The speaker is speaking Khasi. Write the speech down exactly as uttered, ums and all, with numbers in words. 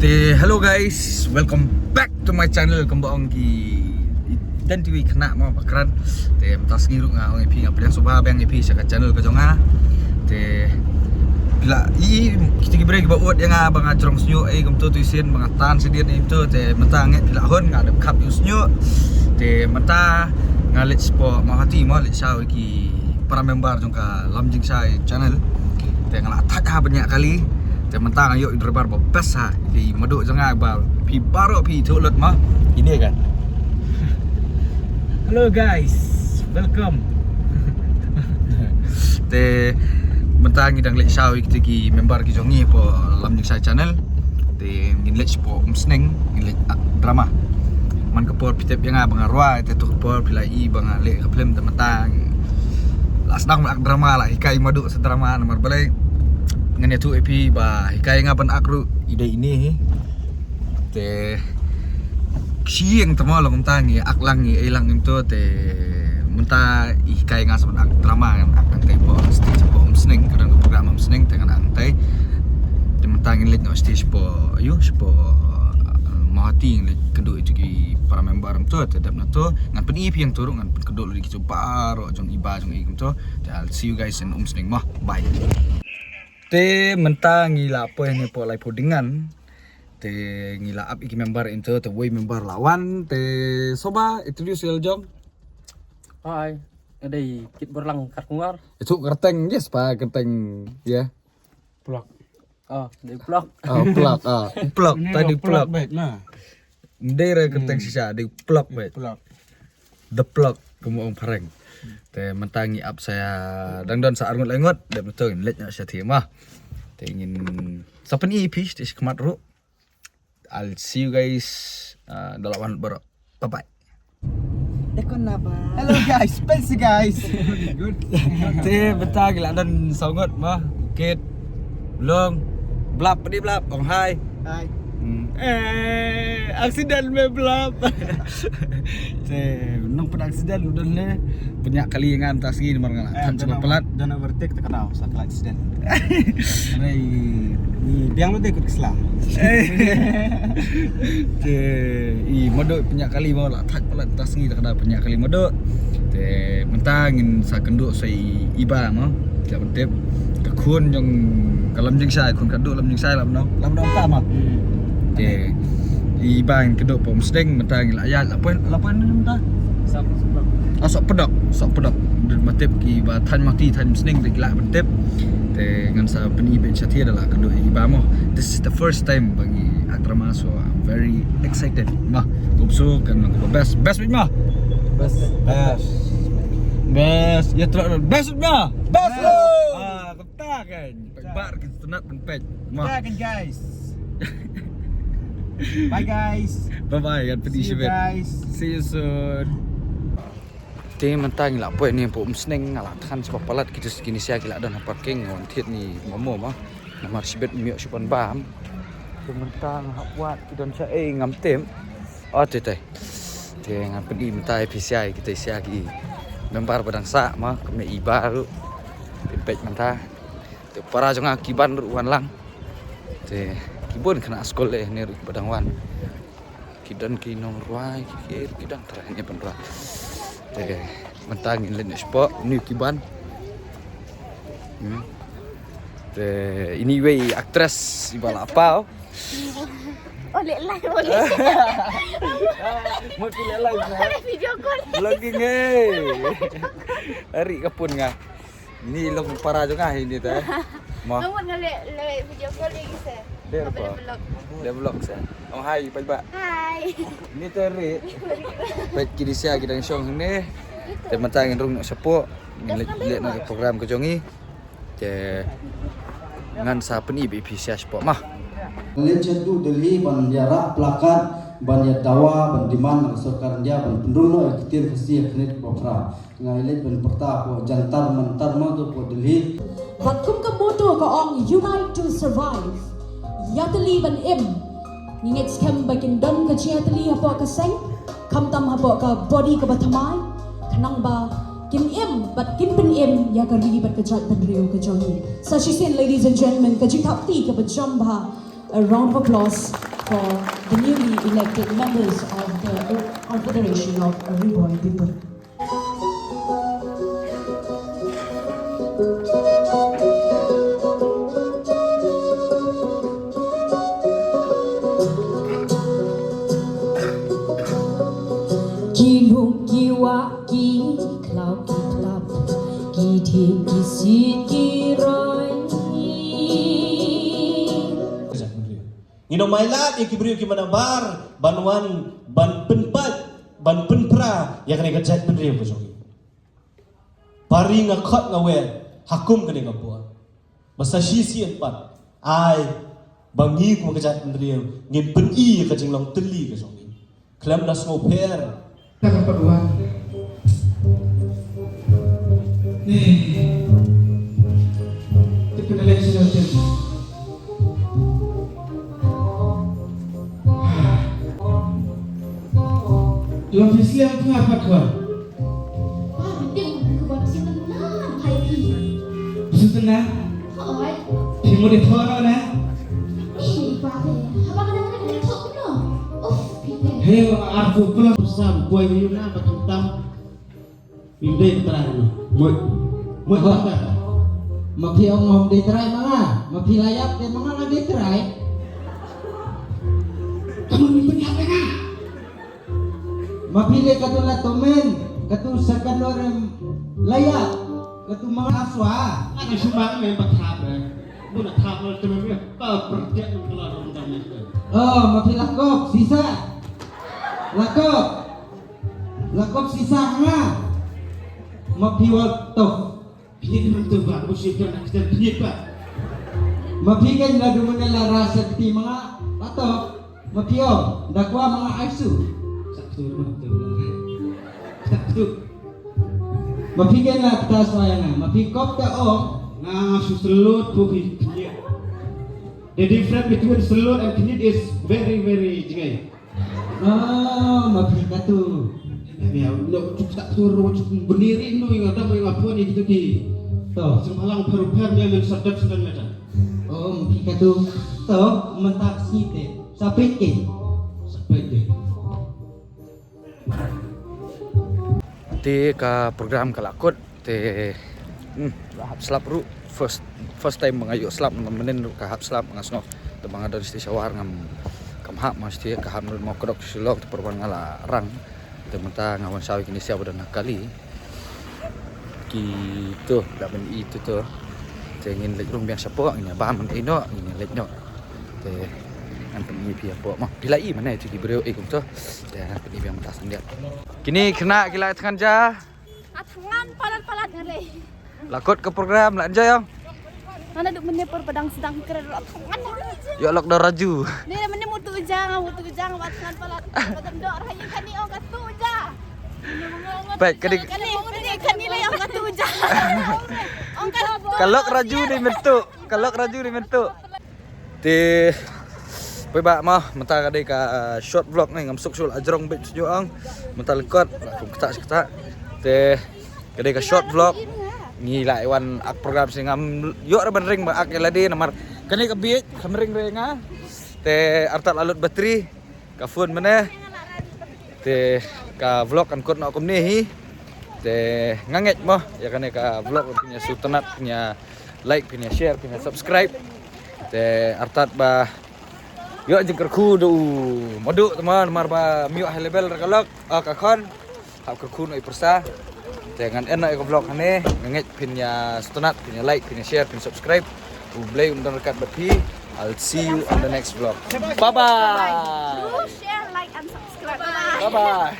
Eh, hello guys, welcome back to my channel. Kumba ong ki, i don kiwei ki khynnah mo ba kren. Te mynta sngi ruh nga ong ïa phi, nga pdiang sngewbha biang ïa phi sha ka channel ka jong nga. Te phi lah i, kita ki briew kiba ot ïa nga ba nga jrong shñiuh ei kumto, tu sien ba nga tan shadien ei kumto. Te mynta nga ngeit phi lah hun nga dep khap ïa u shñiuh. Te mynta nga leit shapoh Mawhati mo, leit shaw ïa ki para member jong ka Lam Jingshai channel. Te nga la thait ha bniah kali. Te mynta nga ïoh i driver ba best ha. Te i madu jong nga ba phi baroh phi ithuh lut mo. Ine kan. Hello guys, welcome. Te mynta ngi dang leit shaw ïa kita ki member ki jong ngi hapoh Lam Jingshai channel. Te ngin leit shapoh Umsning, ngin leit act drama. Man ka por phi tip ïa nga ba nga rwai, te tu ka por phi la i ba nga leh ka film, te mynta la sdang ban act drama, la hikai madu sa drama namar balei. Ngan ïathuh ïa phi ba hikai nga ban act ruh i dei ine hi. Te sha ïing te mo, long kumta ngi act lang ngi ei lang kumto, te mynta i hikai nga sa ban act drama, ngan act nangtai hapoh stage hapoh Umsning, ka don ka program Umsning te ngan act nangtai. Te mynta ngin leit noh stage hapoh, aïu, shapoh, uh, Mawhati, ngin leit kynduh ïa ki para member kumto, te dep na to ngan pyni ïa phi hangto ruh, ngan pynkynduh lut ïa ki jong baroh jong i ba jong i kumto. Te I'll see you guys in Umsning mo. Bye. Te mynta ngi la poi hangne hapoh Laiphew Dingan. Te ngi la ap ïa ki member hangto, te wei member la wan, te sngewbha introduce ïa lade jong. Hi, nga dei Kit Borlang Kharkongor. Ïathuh kyrteng, yes pa kyrteng, ïa. Plok. Oh, dei Plok. Ah, Plok, ah. Plok, ta dei Plok. Beit ma. Ndei re kyrteng shisha, dei Plok beit. Plok. The Plok, kumba ong phareng. Te mynta ngi ap sa ïa dang don sa arngut laingut, dep na to ngin leit noh shatei mo. Te ngin sa pyni ïa phi shatei shakhmat ruh. I'll see you guys, uh, da la wan baroh. Bye bye. Hello guys, thanks guys. Te mynta ngi la don saw ngut mo. Kit, Long, Blap, pdi Blap, ong hi. Hi. Hmm. Eh, accident me Blap. Te nong pynaccident u don ne. Pynïakali ngan ta sngi namar nga la than sha palat. Don overtake te ka daw sa ka accident. Hynrei ngi biang lut de kut ka sla. Te i madu pynïakali mo, la thait palat ta sngi te ka daw pynïakali madu. Te mynta ngin sa kynduh sa i ba mo. Ka ban tip ka khun jong ka Lam Jingshai, khun ka duh Lam Jingshai, Lam Nong, Lam Nong ta mo. Te i ba ngin kynduh pom sdeng mynta ngi la ïaid la poi, la poi mynta. Sohpdok. Ah, Sohpdok, Sohpdok. Dei ma tip ki ba thaiñ Mawhati, thaiñ Umsning dei ki la ban tip. Te ngan sa pyni beit shatei da la kynduh i ba mo. This is the first time ba ngi act drama, so I'm very excited. Mo, kumso kan long ba best, best beit mo. Best. Best. Best. Ïa trok best beit mo. Best. Ah, kumta kan. Peit ba ki tnat ban peit. Mo. Kumta kan guys. Bye guys. Bye bye kan, pynïaid shibit. See you soon. Te mynta ngi la poi ne hapoh Umsning, nga la than sha palat, kita ki nongshai ki la don ha parking, nga wan thied ne mamo mo. Namar shibit ym ïoh shuh ban bam. Te mynta nga hap wad ki don shaei ngam tip. Oh te te. Te ngan pyni mynta ïa phi sha kita sha ki member ba dang sah mo, kumne i ba ruh. Phin peit mynta. Te para jong nga ki ban ruh wan lang. Te ki bun khynnah skul eh ne ruh ki ba dang wan. Ki don ki nongrwai, ki, ki, ki don trai ne ban rwai. Te mynta ngin leit noh shapoh, une ki ban. Hmm. Te ine iwei actress iba la paw. Oh, leh live, oh, leh. Mo ki leh live na. Leh video call. Vlogging eh. Ari ka pun nga. Ni long para jong nga hi ni te. Mo. Ngamut nga leh, leh video call lagi se. Dei apa? Leh vlog. Leh vlog se. Ong hi, bye bye. Hi. Ni te ri. Peit ki dei sha ki dang shong ni. Te mynta ngin rung noh shapoh. Ngin leh, leh noh program ka jong ngi. Te ngan sa pyni beit ïa phi sha shapoh mo. Len chen tu Delhi ban ïa rah plakat, ban ïa dawa, ban demand na sorkar India ban pynrung noh ïa ka ktien Khasi ha khyndiat ba phra. Nga leit ban pyrta ko Jantar Mantar mo to ko Delhi. Bad kum ka motto ka ong unite to survive. Ïatylli ban im. Ngi ngeit skhem ba kin don ka jingïatylli hapoh ka seng, khamtam hapoh ka body kaba thymmai, khnang ba kin im bad kin pynim ïa ka ri bad ka jaitbynriew ka jong ngi. Sa shisien, ladies and gentlemen, ka jingthap kti kaba jam bha. A round of applause for the newly elected members of the Confederation of Ri Bhoi People. Ki lung ki wah ki khlaw ki khlap, ki thing ki sit ki roi. Ngi ong mailat ïa ki briew ki manabar ban wan ban pynpait ban pynpra ïa kane ka jaitbynriew ka jong ngi. Pari nga khot nga wer ha kum kane ka por. Ba sa shisien pat ai ba ngi kum ka jaitbynriew ngin pyni ïa ka jinglong tylli ka jong ngi. Khlem da sngewpher. Tang pat wan. Ni. Tip kena lek sila tem. Long fisli ang tengah pat wan. Ba, binte ko ko ba pisa na, hai pi. Pisa na? Oi. Phi mo de thor na? Ih, ba de. Haba kana kana kana thok no. Of, binte. He, ar ko pula sam boy yu na ba tam tam. Ym dei trai no. Mo. Mo. Ba. Ma phi ong ym dei trai ma nga. Ma phi la ïap te ma nga la dei trai. Kamu ni pynïap nga. Ma phi le katu la tomen, katu sa kanu rem laya, katu ma nga swa. Nga ka shumang me ba thap eh. Bu na thap lo temen me ba pertiak nang kala rong dan ni. Oh, ma phi la kop sisa. La kop. La kop sisa nga. Ma phi wal toh. Phi ni mynta ba, ba shu kan nak kita phi ba. Ma phi kan la du mane la rasa phi ma nga. Lato, ma phi ong, da kwa ma nga aisu. Sak tu ma tu. Sak tu. Ma phi kan la kita soya nga. Ma phi kop ta ong. Nga shu selut pu phi phi. The difference between selut and phi is very, very jngai. Ah, ma phi katu. Ya, no, cuk tak tur, cuk bendiri no, yang ada yang apa ni gitu ki. To. Sing palang per per dia men sadap sedang macam. Oh, ma phi katu. To, mentak site. Sapit ke. Sapit ke. Te ka program ka la kut. Te, hmm, la hap slap ruh. First, first time ba nga ïoh slap, mynnin ruh ka hap slap nga sngew. Te ba nga don shisha sha war ngam, kam hap ma shisha ka hap ruh mo kdok Shillong te pyrwan nga la rang. Te mynta nga wan shaw ïa kine shisha ba don ha kali. Ki to, da ban i to to. Te ngin leit rung biang shapoh, ngin ïa bam ban i noh, ngin ïa leit noh. Te ngan pyni phi hapoh mo. Phi la i mane ïa ki briew i kumto. Te ngan pyni biang mynta sa khyndiat. Kine khynnah ki la thngan ja. Nga thngan palat palat nga lei. La kut ka program la enjoy ong. Nga naduh mynne por ba dang sdang kren la thngan. Ïoh lok da Raju. Ni mynne mutu uja nga mutu uja nga ba thngan palat. Ba dang dor ha ïing kane ong ka tu uja. Peit kane kane kane kane la ong ka tu uja. Ong ka tu. Ka lok Raju dei myntu. Ka lok Raju dei myntu. Te poi ba mo mynta ka dei ka, uh, short vlog ne ngam suk shu la jrong bit shu ong. Mynta la kut la kum kata kata. Te ka dei ka short vlog. Ngi la wan ak program sha ngam ïoh ra ban ring ba ak ïa lade namar kane ka bieit kam ring re nga. Te artat la lut battery ka phone mane. Te ka vlog kan kut noh kumne hi. Te nga ngeit mo ïa kane ka vlog phin ïa sngewtynnat phin ïa like phin ïa share phin ïa subscribe. Te artat ba ïoh jingkyrkhu da u Madu te mo namar ba ym ïoh high level ra ka lok, ah, ka khon. Hap kyrkhu noh i pyrsa. Te ngan end noh ïa ka vlog hangne, nga ngeit phin ïa sngewtynnat phin ïa like phin ïa share phin subscribe. U Blei un don ryngkat bad phi. I'll see you on the next vlog. Bye bye. Do share, like and subscribe. Bye bye.